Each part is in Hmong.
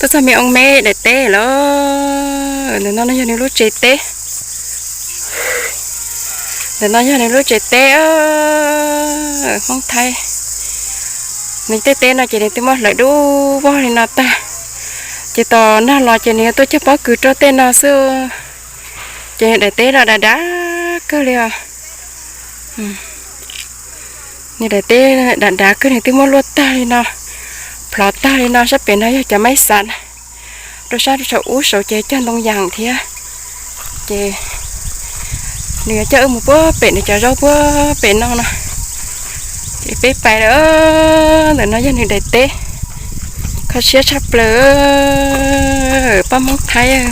Tuaj txog me oo me daim teb lawm. Ntawm no yog nws lub tsev teb. Ntawm no yog nws lub tsev teb Hmoob Thaib. Nws tej teb no ces nws twb muab hlawv dub vog li no tag. Ces tom nag los ces nws yuav tuaj cog pob kws rau tej no xwb. Ces nws daim teb no dav dav kawg li os. Nws daim teb dav dav kawg, nws twb muab luaj tag li no, plhov tag li no. Sab pem no yog cov maib xav na, rau sab rau saum ub saud ces cog ntoo yas thiab. Ces nws yuav coj wb mus puag pem nws cov zaub puag pem no no. Ces peb pais lawm. Ntawm no yog nws daim teb, kho siab tshaj plaws. Pab Hmoob Thaib,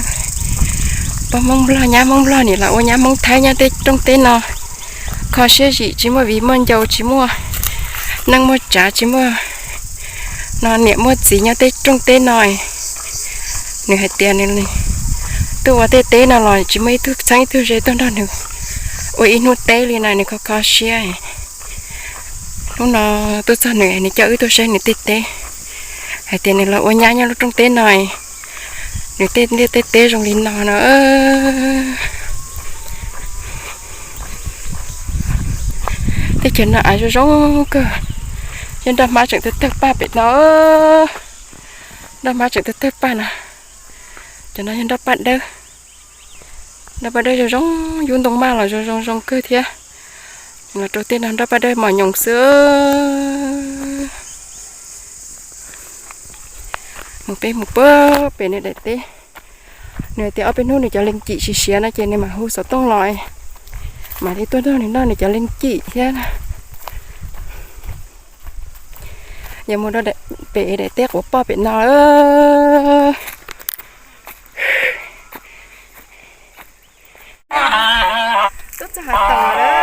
pab Hmoob Nplog, nyab Hmoob Nplog nim los ua nyab Hmoob Thaib nyob tej rooj teb no. Kho siab zim, tsis muaj viv muaj ncaus, tsis muaj neej muaj tsav, tsis muaj no niam muaj txiv nyob tej rooj teb no. Nws hais tias nws tuaj ua tej teb no los tsis muaj ib tug txheeb ib tug ze tuaj nrog nws ua ib hnub teb li na, nws kho kho siab. Hnub no tuaj txog nws, nws coj wb tuaj saib nws tej teb, hais tias nws los ua nyab nyob lub rooj teb no, nws tej liaj tej teb zoo li no no. Teb chaws no av zoo zoo kawg. Yog nroj hmab tseem tawg tawg paj pem no. Nroj hmab tseem tawg tawg paj no. Cov no yog nroj paj dawb. Nroj paj dawb zoo zoo, yub ntoo maj los zoo zoo zoo kawg thiab. Los rau tej no nroj paj dawb mos nyoos xwb. Mus peb mus puag pem nws daim teb. Nws hais tias ob peb hnub nws cov leej cim siav siav no ces nws mam hu xov tooj los, mam li tuaj nrog nws noj nws cov leej cim thiab. Yuav mus rau pem daim teb quav poj pem no. Tuaj txog hav taus lawm.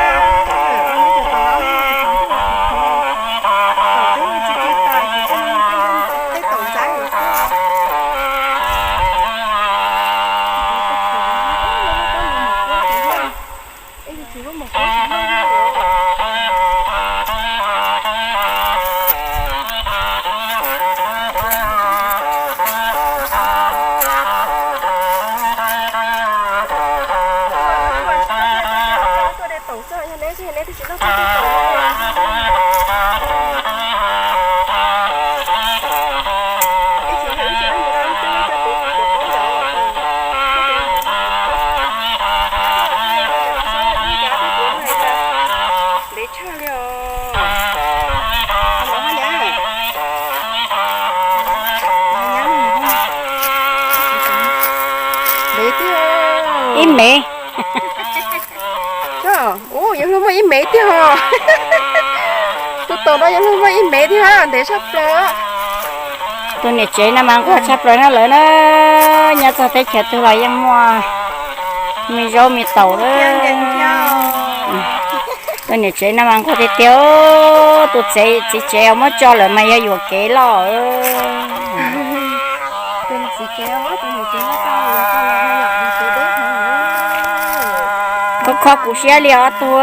Tej taus ntxaib. Ntev tshaj li os. Ntev tiag. Ib mev. Ua, yuav luag muaj ib mev tiag os. Tus taum no yuav luag muaj ib mev tiag, ntev tshaj plaws. Tus niam tsev no mas nquag tshaj plaws no lawm na. Nyob txog teb chaws twg los yeej muaj me zaub me taum lawm. Tus niam tsev no mas nquag tiag tiag. Tus txiv tsev muab tso lawm mas yog yuam kev loj. Kho kho kuv siab li os tug.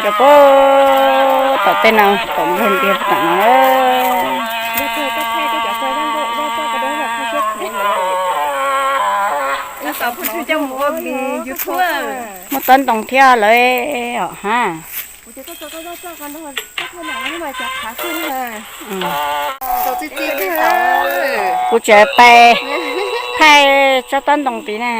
Rau puag tom tej no, tom nploog ntiag tom no. Muaj tob ntoo thiab lawm os ha. Kuv tseem pais thaij tsob tob ntoo tid na.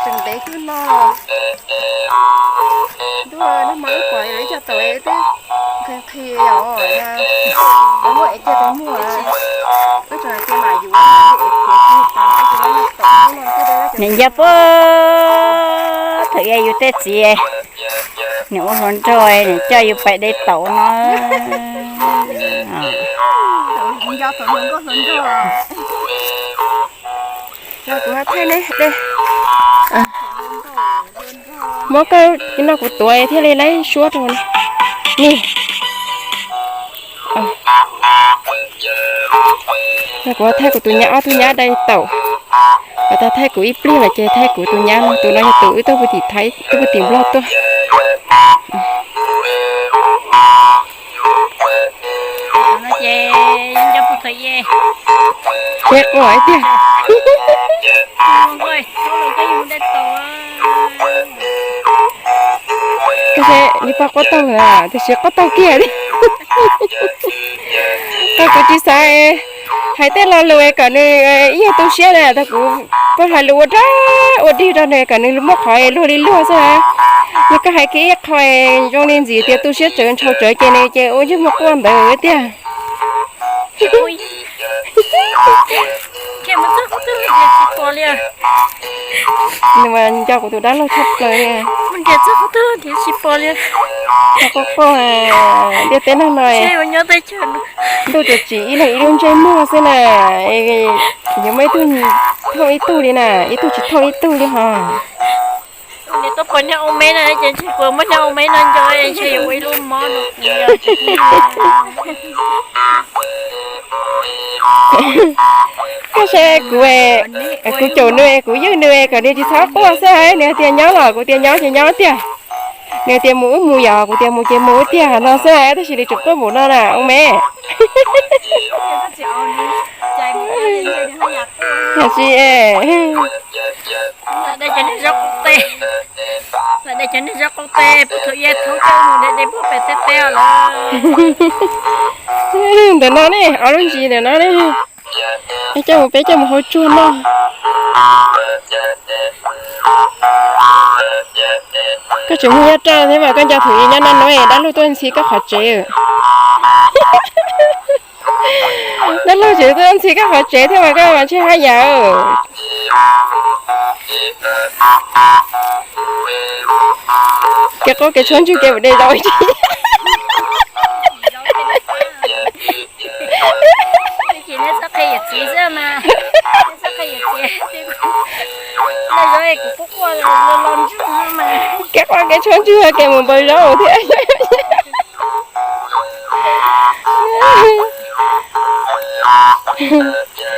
Tseem ntev kawg no. Ntuj, nag hmo wb pom ib co taum twb nqhis nqhis os, muab ev kiag rau muag. Wb tseem hais tias mam yuav, ev khiav kiag tas, wb tseem muab taum no. Niam yog puag thaum ub yus tej txiv, niam ua hluas nraug, niam coj yus pais de taum no. Nco taum hluas nkauj hluas nraug. Kuv thaij neb de. Muab koj no kuv tuav thiaj li laib suab rau ni. Kuv thaij kuv tus nyab ob tug nyab dai taum. Kuv thaij kuv ib pliag lawm ces thaij kuv tus nyab no, tus no yog tus wb tuaj puag tim Thaib, tuaj puag tim Nplog tuaj. Ces quaj tiag. Li pog quaj taug na, tiam sis quaj taug kiag li. Qhov kuv tsis xav hais tej lo lus kom nws ib yam tu siab na, tau kuv pab hais lus ua dab ua dig rau nws kom nws muaj qhov luag li luag xwb na. Yog koj hais kiag ib qho zoo li ntxim tias tu siab tsawv ntshaus tsawv ces nws ces ua ntsej muag quaj ntawd tiag. Nws mas nco kuv tus dab laug tshaj plaws li. Quaj quaj, ntiaj teb no no, ntuj tsuas tsim ib leeg ib lub ntsej muag xwb na. Yuav muaj ib tug thooj ib tug li na, ib tug tsis thooj ib tug li hos. Tuaj pom nyob ua me na ces ntshe kuv muab nyob ua me no nco ntshe yuav ua ib lub mob no. Koj saib kuv, kuv caum nws, kuv ywj nws kom nws tsis txhob quaj xwb, nws tias nyob los kuv tias nyob ces nyob tiag. Nws tias mus wb mus yom, kuv tias mus ces mus wb tiag no xwb, tab sis nws tseem quaj npaum no na ua me. Yog tsis, ntawm no ne, ob lub ntsis ntawm no ne. Coj mus peb coj mus hauv tsuag noj. Koj tseem muaj nyob rau thiab mas koj nco thaum ub nyob no no dab laug tuaj ntxhi koj qhov tsev. Dab laug tseem tuaj ntxhi koj qhov tsev thiab mas koj mas ntshe haj yam. Kev quaj kev tshuab ntswg kev mus de zaub. Kev quaj kev tshuab ntswg kev mus npaws zaub thiab.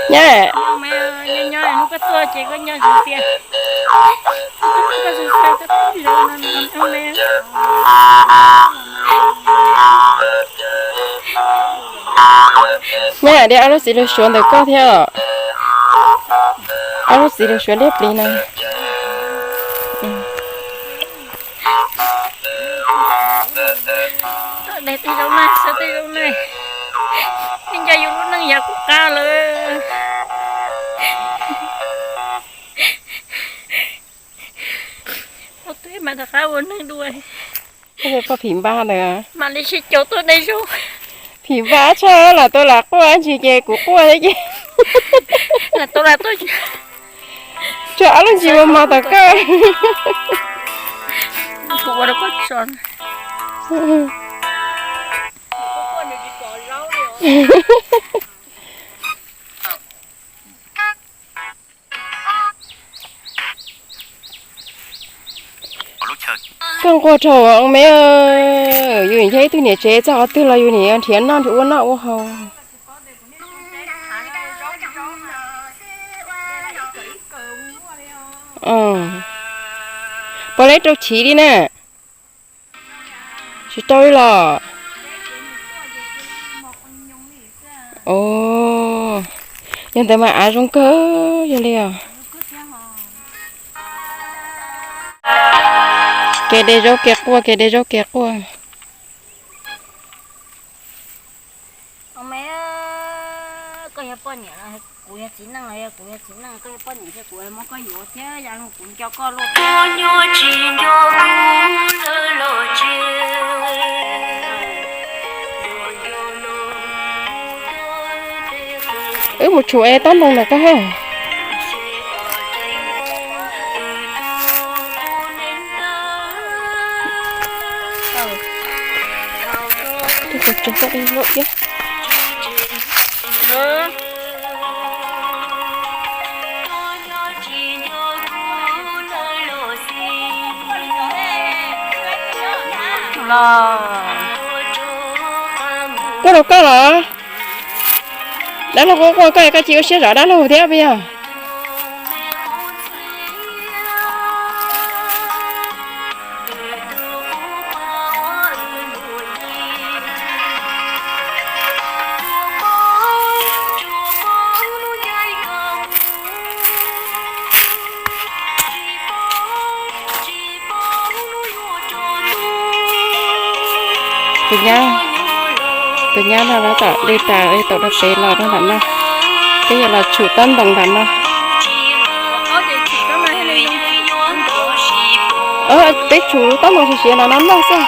Nyab, nyab, de ob lub txiv lws suav ntawm koj thiab. Ob lub txiv lws suav liab plis no. Tej zaub na, xav tej zaub na, yeej nco yus lub neej yav kuv qab lawm. Ua teb mas rov qab ua neeg dua. Poj phim npab ntawd mam li sib caum tuaj de zaub. Phim npab tshaj, lam tau lam quaj ntsis ces kuv quaj thiab ces. Lam tau lam tuaj, tso ob lub ntsis mus mos tom koj. Koj nquag rau ua me, yus nim yog ib tug niam tsev txog qhov twg los yus nim nrhiav noj nrhiav ua noj ua haus. Puas leb rau chiv li na? Tsis tau li los? Yog ntawd mas av zoo kawg yog li os. Kev de zaub kev quaj, kev de zaub kev quaj. Koj yog poj niam los kuv yog txiv neej los yog kuv yog txiv neej, koj yog poj niam thiab kuv muab koj yuav thiab, yog kuv nco koj luaj thiab. Wb mus tshum es tob ntoo ntawm koj ha. Quaj los koj los, dab laug quaj quaj koj, koj tsis ua siab zov dab laug thiab puas yog? Tus nyab, tus nyab no lawv tom de tas, de tau dab teb los rau ntawm no, peb yuav los tshum tob ntoos ntawm no. Peb tshum tob ntoos siav siav no no noj xwb.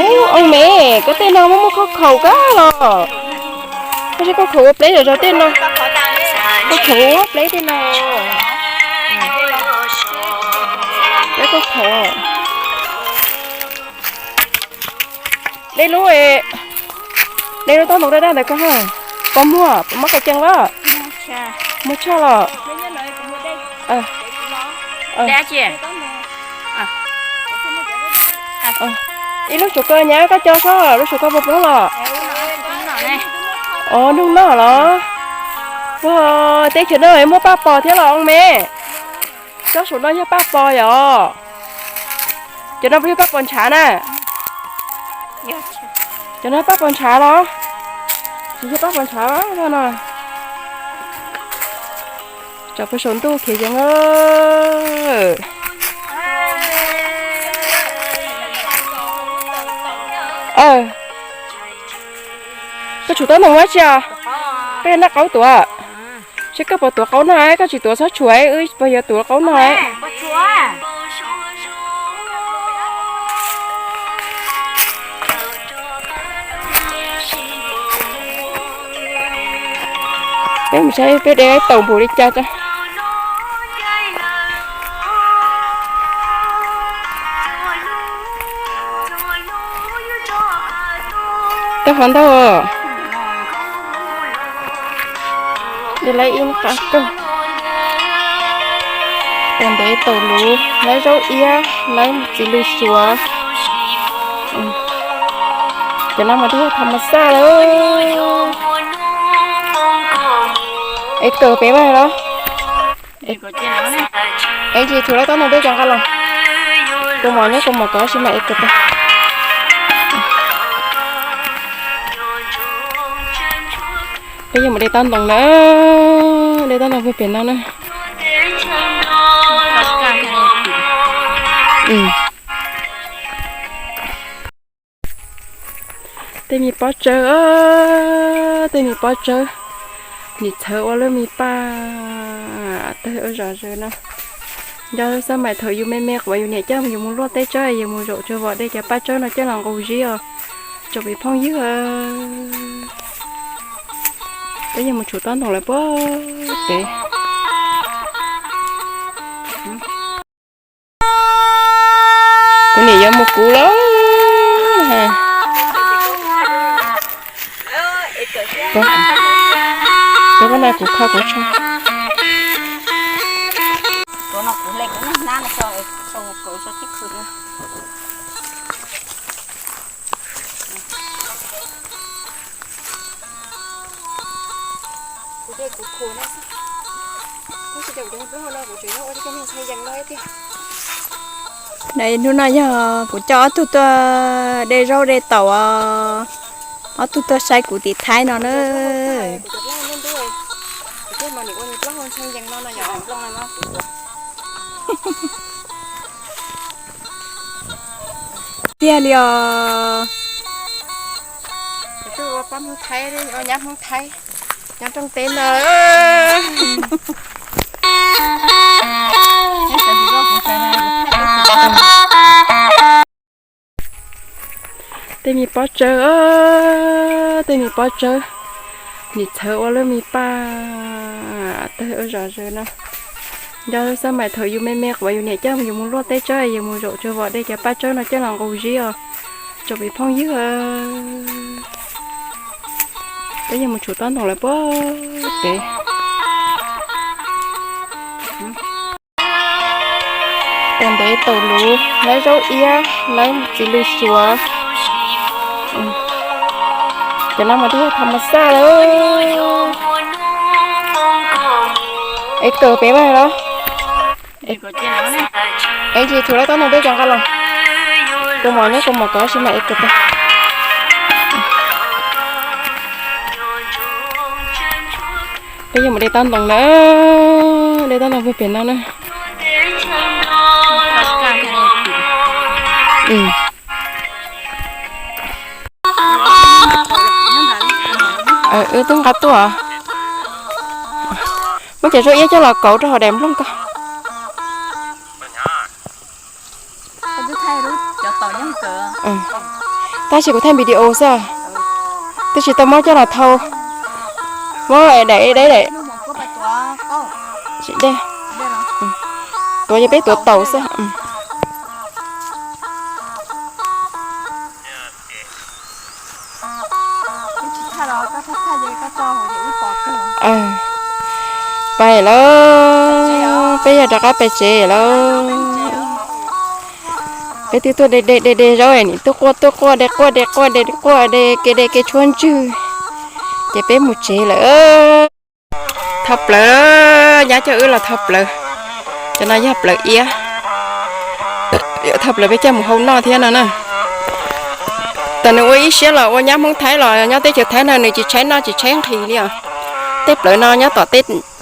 Ub, oo me, koj tej no muaj muaj khaub khaum kawg los. Koj seb khaub khaum ua pleb zom zaws tej no. Khaub khaum ua pleb tej no. Pleb khaub khaum. De lub, de lub tob ntoos daj daj ntawd koj. Pos muag, pos muag koj cees los. Muag tshaj los. Ib lub tsum ko nyab koj co soj, lub tsum ko puas poob los? Os, nug noj los. Ua, teb chaws no muaj paj pos thiab los oo me? Tsob saum no yog paj pos yom? Cov no puas yog paj pos ntshav na? Cov no paj pos ntshav los? Tsis yog paj pos ntshav no. Tsam puag saum ntuj khiav yees. Koj tshum tob ntoos ua tsi os? Koj yog noj qaub tuav? Seb koj puas tuav qaub noj, koj tsis tuav txhob tshum, wb puas yuav tuav qaub noj. Peb mus saib peb de tau npaum li cas. Tau qhov ntau. De lawv ib qab kawg. Tau ntev tau luv, lawv zaub iab, lawv txiv lws suav. Cov no mas twb yog tham mas xaj lawm. Es kawm pem mas los. Es tsis tshua lawv tob ntoos peb cov nqa los. Kuv mom nyob kuv mom kov si mas es kawm pem. Peb yuav mus de tob ntoos na, de tob ntoos pem no na. Tej me pob tsawb, tej me pob tsawb, nim txhawv ua lub me paj tawg ua zom zaws no. Nco xab mais thaum yus me me quav yus niam coj yus mus luaj teb tsawb, yus mus zaum tsawg vos de cov paj tsawb no coj los nqus zib os, tsoom phooj ywg. Peb yuav mus tshum tob ntoos lawm puag pem. Kuv niam yuav mus kuv lawm. Koj na, kuv kho kuv tsho. Hnub no yog kuv coj ob tug tuaj de zaub de taum os, ob tug tuaj saib kuv tim Thaib no na. Tiag li os. Pab Hmoob Thaib nyob rooj teb no. Tej me pob tsawb, tej me pob tsawb, nim txhawv ua lub me paj tawg ua zom zaws no. Nco xab mais thaum yus me me quav yus niam coj yus mus luaj teb tsawb, yus mus zaum tsawg vos de cov paj tsawb no coj los nqus zib os, tsoom phooj ywg. Peb yuav mus tshum tob ntoos lawm puag pem. Tau ntev tau luv, laib zaub iab, laib txiv lws suav. Cov no mas twb yog tham mas xaj lawm. Es kawm pem mas los. Es tsis tshua laib tab no peb cov nqa los. Kua muag nyob kua muag kov si mas es kawm tag. Peb yuav mus de toj ntoo na, de toj ntoo pem no na. Wb twb nqa tuaj. Muab cov zaub iab coj los kauv rau hauv daim nplooj ko. Tab sis kuv thaij video xwb, twb tsis tau muab coj los thau. Muab daim deb daim, tuav ces peb tuav taus xwb. Pais lawm, peb yog rov qab pais tsev lawm. Peb twb tuaj de de de de zaub, nim tuaj quaj tuaj quaj de quaj de quaj de quaj de kev de kev tshuab ntswg, ces peb mus tsev lawm. Thau plawv, nyab coj wb los thau plawv. Cov no yog plawv iab. Thau plawv peb coj mus hau noj thiab no na. Tam nws ua ib siab los ua nyab Hmoob Thaib los nyob teb chaws Thaib no nws tsis tshaib noj tsis tshaib nqhis li os. Tej plawv no nyob tom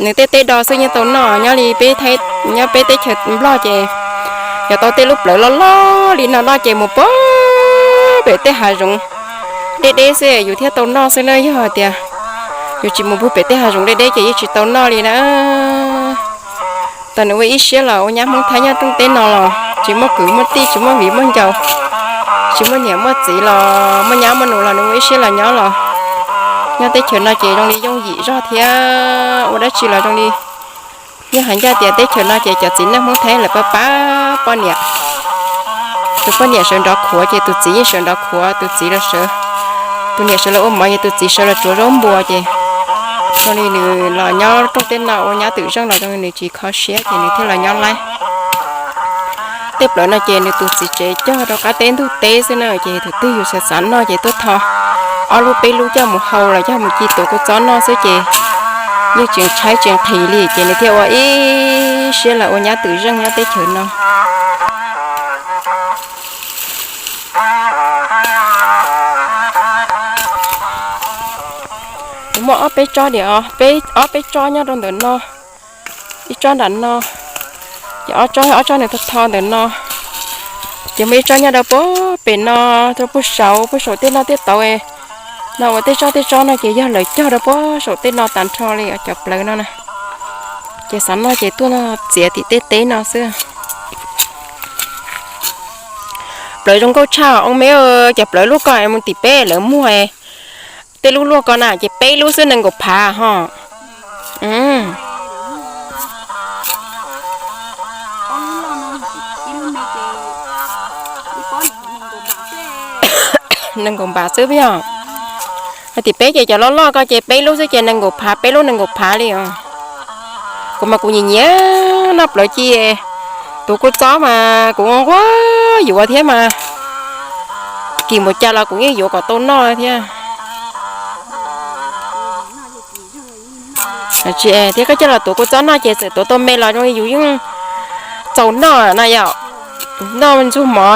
nws tej teb do xwb yeej tau noj, nyob li peb, nyob peb teb chaws Nplog ces yog tau tej lub plawv loj loj li no noj ces mus pem tej hav zoov deb deb xwb yus thiaj tau noj xwb na, yog tias yus tsis mus pem tej hav zoov deb deb ces yeej tsis tau noj li na. Tam nws ua ib siab los ua nyab Hmoob Thaib nyob rooj teb no los tsis muaj kwv muaj tij, tsis muaj viv muaj ncaus, tsis muaj niam muaj txiv los muaj nyab muaj nus los nws ua ib siab los nyob los nyob teb chaws no ces zoo li yooj yim zog thiab ua dab tsi los zoo li. Yeej hais ncaj tias teb chaws no ces cov txiv neej Hmoob Thaib lawv pab pab poj niam. Tus poj niam sawv nrov khuav ces tus txiv yeej sawv nrov khuav, tus txiv los sawv, tus niam sawv los ua mov ces tus txiv sawv los tsuav zaub npua ces zoo li nws los nyob rooj teb no ua nyab twm zeej los zoo li nws tsis kho siab ces nws thiaj los nyob laib. Tej plawv no ces nws tus txiv tsev cog rau qab teb ntug teb xwb na, ces thaum twg yus xav xav noj ces tuaj tho ob lub peb lub coj mus hau los coj mus ci tuav kua txob noj xwb ces yeej tsis tshaib tsis nqhis li ces nws thiaj ua ib siab los ua nyab twm zeej nyob teb chaws no. Kuv muaj ob peb tsob diam os, ob peb tsob nyob rau ntawm no, ib tsob nram no, ces ob tsob, ob tsob nws tho tho ntawm no, ces muaj ib tsob nyob rau puag pem no, rau puag saud, puag saum tej noj tej tauv no uas tej tsob tej tsob no ces yog lawv cog rau puag saum tej no tag nrho li os, cov plawv no na. Ces xav noj ces tuaj txiav tim tej teb no xwb. Plawv zoo nkauj tshaj oo me, cov plawv lub ko mus tim peb lawv muag, tej lub luaj ko na ces peb lub xwb nees nkaum phav ho. Nees nkaum npav xwb yog. Hais tias peb ces cov loj loj ko ces peb lub xwb ces nees nkaum phav, peb lub nees nkaum phav li os. Kuv mas kuv nyiam nyiam noj plawv ci, tuav kua txob mas kuv nquag yuav thiab mas, kis npaum cas los kuv yeej yuav kom tau noj thiab. Tsis thiab koj coj los tuav kua txob noj ces txawm tuav tau me los zoo li yus yeej txaus noj na yom. Noj me ntxuag mov,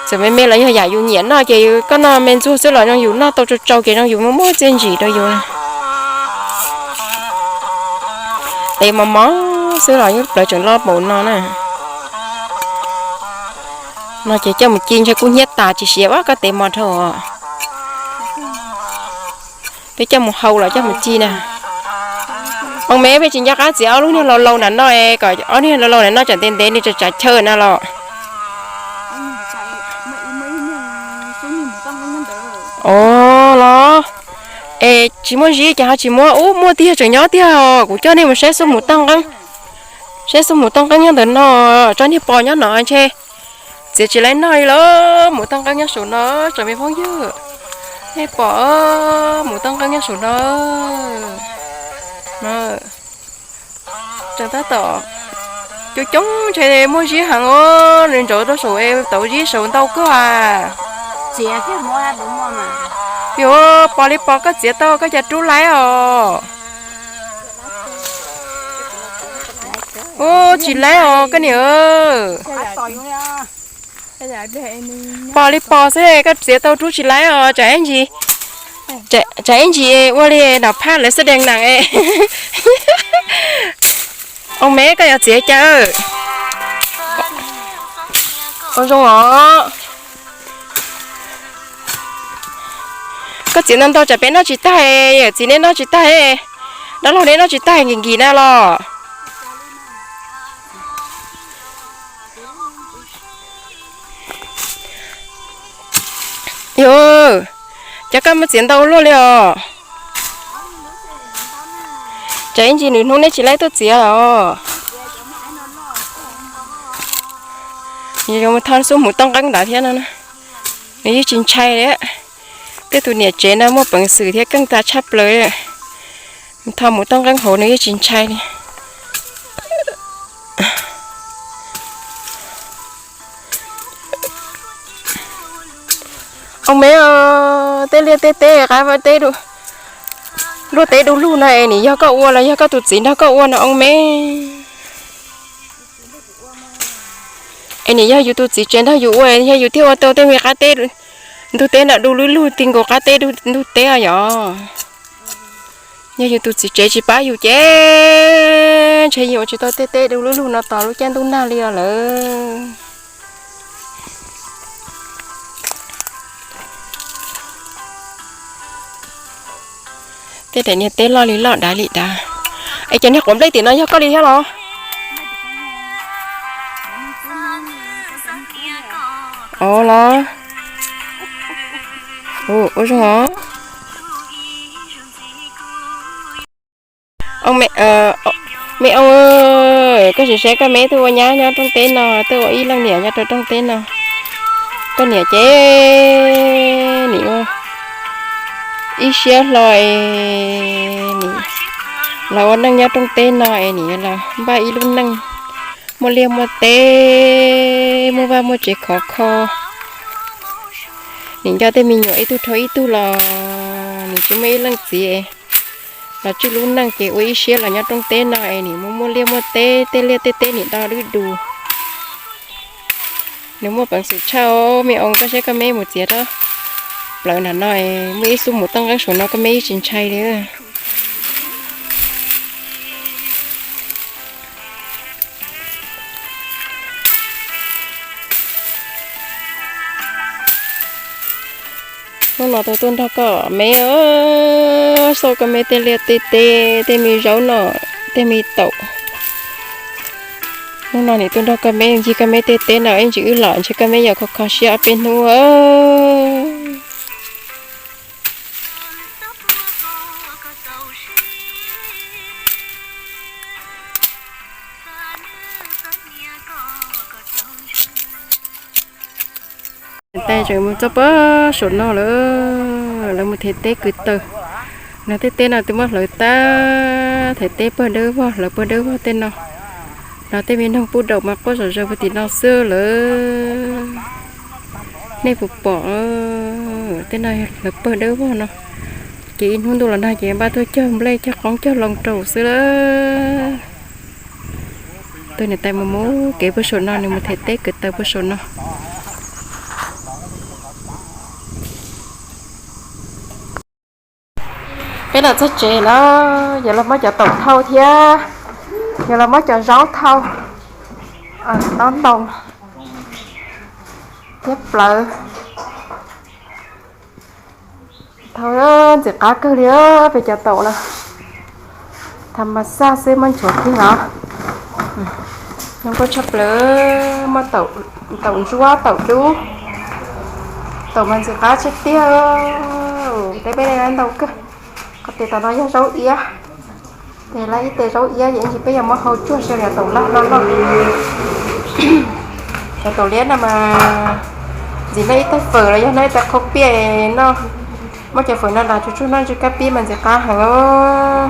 txawm me me los yog yam yus nyiam noj ces koj noj me ntxuag xwb los zoo yus noj tau tsau tsau ces zoo yus muaj muaj txiaj ntsig rau yus. Tes mos mos xwb los yeej plawv tseem loj npaum no na. No ces coj mus ci ntshe kuj hnyiab tas tsis siav koj tes mos dhau. Peb coj mus hau los coj mus ci na. Ua me peb tsis nco qab txiav ob lub niag laus laus nram no es kom ob niag laus laus nram no tsam ntev ntev nws tsam tsav chaw na los. Os los, es tsis muaj zib ces ho tsis muab, ub muaj tiag tseem nyob tiag os. Kuv coj nej mus saib xuab mus toj nqeeb, saib xuab mus toj nqeeb nyob ntawm no, tsob niag pos nyob no ntshe txiav tsis laib noj li los. Mus toj nqeeb nyob saum no, tsoom me phooj ywg, nej pom mus toj nqeeb nyob saum no, tseem tab tom Coob coob ntshe muaj zib heev os, nws ntsaum rau saum tauv zib saud ntau kawg a. Yuav pos li pos koj txiav tau koj cas rub laib os. Ub, tsis laib os koj niam. Pos li pos xwb koj txiav tau rub tsis laib os, tsam ib ntsis ua li nom phaj lawv xab dees na. Ua me koj yuav txiav cas? Ua zoo os. Koj txiav ntau ntau tsam peb noj tsis tag, yawm txiv neb noj tsis tag, dab laug neb noj tsis tag nkim nkim na los. Yog, cas koj muab txiav ntau luaj li os? Tsam ib ntsis nws hnub neb tsis laib tuaj txiav os. Yus mus tho xub hmuv toj nqeeb ntawd thiab no, nws yeej tsis ntshai li. Tej tus niam tsev no muaj peev xwm thiab keej tas tshaj plaws. Mus tho hmuv toj nqeeb hauv nws yeej tsis ntshai li. Ua me, tej liaj tej teb qab teb, luaj teb du lug no es nim yog koj ua los yog koj tus txiv nrog koj ua no ua me? Es nim yog yus tus txiv tsev nrog yus ua, yog yus thiaj ua tau tej me qab teb, ntug teb no du lug lug ti nkaus qab teb ntug teb os yom. Yog yus tus txiv tsev tsis pab yus ces ntshe yus ua tsis tau tej teb du lug lug no tos lub caij ntuj nag li os lawm. Tej daim niag teb loj li loj dav li dav. Es cov niag quav nplej tim no yog koj li thiab los? Ov los. Ua zoo os. Me oo, koj sim saib koj me tuaj ua nyab nyob rooj teb no, tuaj ua ib leej niam nyob rau rooj teb no. Koj niam ces nim ua ib siab hlo es nim los ua neej nyob rooj teb no es nim los npaj ib lub neej muaj liaj muaj teb, muaj vaj muaj tsev khov kho. Nim nco tej me nyuam ib tug dhau ib tug los nim tsis muaj ib leej txiv los tswj lub neej ces ua ib siab los nyob rooj teb no es nim muaj muaj liaj muaj teb, tej liaj tej teb nim do dub du. Nws muaj peev xwm tshaj os me oo, koj saib koj me mus txiav rau plaws nram no, muaj ib xub mus toj nqeeb saum no koj me yeej tsis ntshai li. Hnub no tuaj tuaj nrog koj me, xauj koj me tej liaj tej teb, tej me zaub no, tej me taum. Hnub no nim tuaj nrog koj me ncig koj me tej teb no ib ntsis wb los ntshe koj me yuav kho kho siab ob peb hnub. Tais tseem mus txog pem saum no lawm, lawv mus them teb kwv taws. No tej teb no twb muab hlawv tag, them teb pawg dawb vog, hlawv pawg dawb vog tej no. No tej me noog pub daum mas quaj zom zaws puag tim no xwb lawm. Nej puas pom, tej no hlawv pawg dawb vog no. Ces ib hnub ntuj los nag ces npaj tuaj cog nplej cog qoob cog loo rau xwb lawm. Tus niam tais mus mus kev puag saum no, nws mus them teb kwv taws puag saum no. Peb los txog tsev lawm, yuav los muab cov taum thau thiab, yuav los muab cov zaub thau, taub ntoo thiab plawv. Thau ntxim qab kawg li peb cov taum na. Tham mas xaj xwb muab nchuav kiag los. Nyob koj tshaj plaws, muaj taum ntsuab taum dub, taum mas ntxim qab tshaj tiag. Peb peb ntau kawg. Qhov tias tom no yog zaub iab, ces lawv ib tes zaub iab ces ib ntsis peb yuav muab hau tsuag sawv daws taum laj no noj. Cov taum liab no mas ntxim noj ib tais fawm los yog noj ib tais qhau piaj noj. Muab cov fawm no los tsuag tsuag noj ntsw kab pib mas ntxim qab heev.